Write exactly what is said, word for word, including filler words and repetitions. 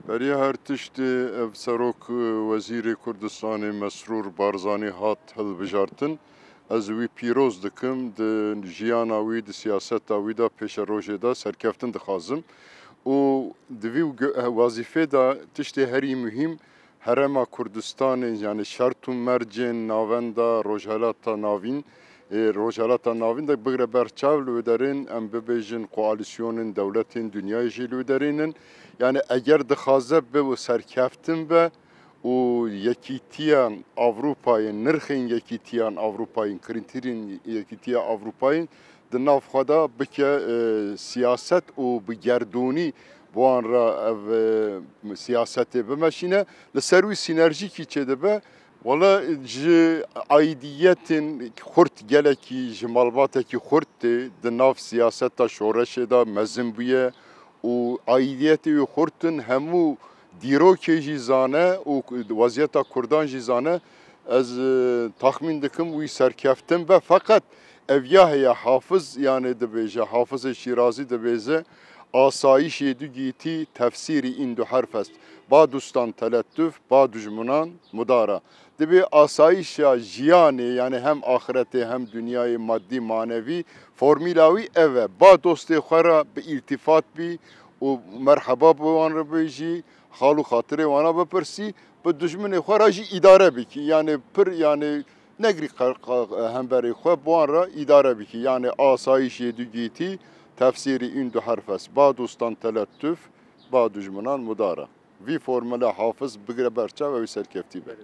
Beriya her tiştê ev Serok, e, Wezîrê Kurdistanê Mesrûr Barzanî hat hilbijartin. Ez wî pîroz dikim, di jiyana wî, di siyaseta wî de, pêşerojê de serkeftin dixwazim. Û di vî ge-, wezîfê de tiştê herî muhîm herêma Kurdistanê, yani şert û mercên navenda Rojhelata Navîn, ê, Rojhelata Navîn de bigre ber çav li wê derên, em bibêjin koalîsyonên dewletên dinyayê jî li wê derên in. Yani eger dixwaze bi û serkeftin be û yekîtiyan Ewropayê, nirxên yekîtiyan Ewropayên, krîterên yekîtiya Ewropayên di nav xwe de bike, e, siyaset û bi gerdûnî bi wan re ev, e, siyasetê bimeşîne. Li ser wî sînerjîkî çêdibe. Wala ji aîdiyetên xurt, gelekî ji malbatekî xurt tê, di nav siyaseta şoreşê de mezin bûye û aîdiyetê wî xurt in, hemû dîrokê jî zane û weziyeta Kurdan jî zane. Ez, e, taxmîn dikim wî serkeftin be, feqet ev ya heye Hafiz, yani dibêje, Hafizê Şîrazî dibêje, asayişê du gîtî tefsîrî în du herf est. Ba dustan telettuf, ba dujminan mudara. Dibê asayişa jiyanê, yani hem axiretê hem dinyayê maddî, manevî, formîla wî ev e. Ba dostê xwe re bi îltîfat bî û merheba bi wan re bêjî, hal û xatirê wana bipirsî, bi dijminê xwe re jî îdare bikî. Yani pir, yani negirî qe-, qe-, hemberê xwe, bi wan re îdare bikî. Yani asayişê du gîtî, tefsîrî în du herf est. Ba dostan telettuf, ba dujminan mudara. Vî formula Hafiz bigire ber çav, ew ê serkeftî be.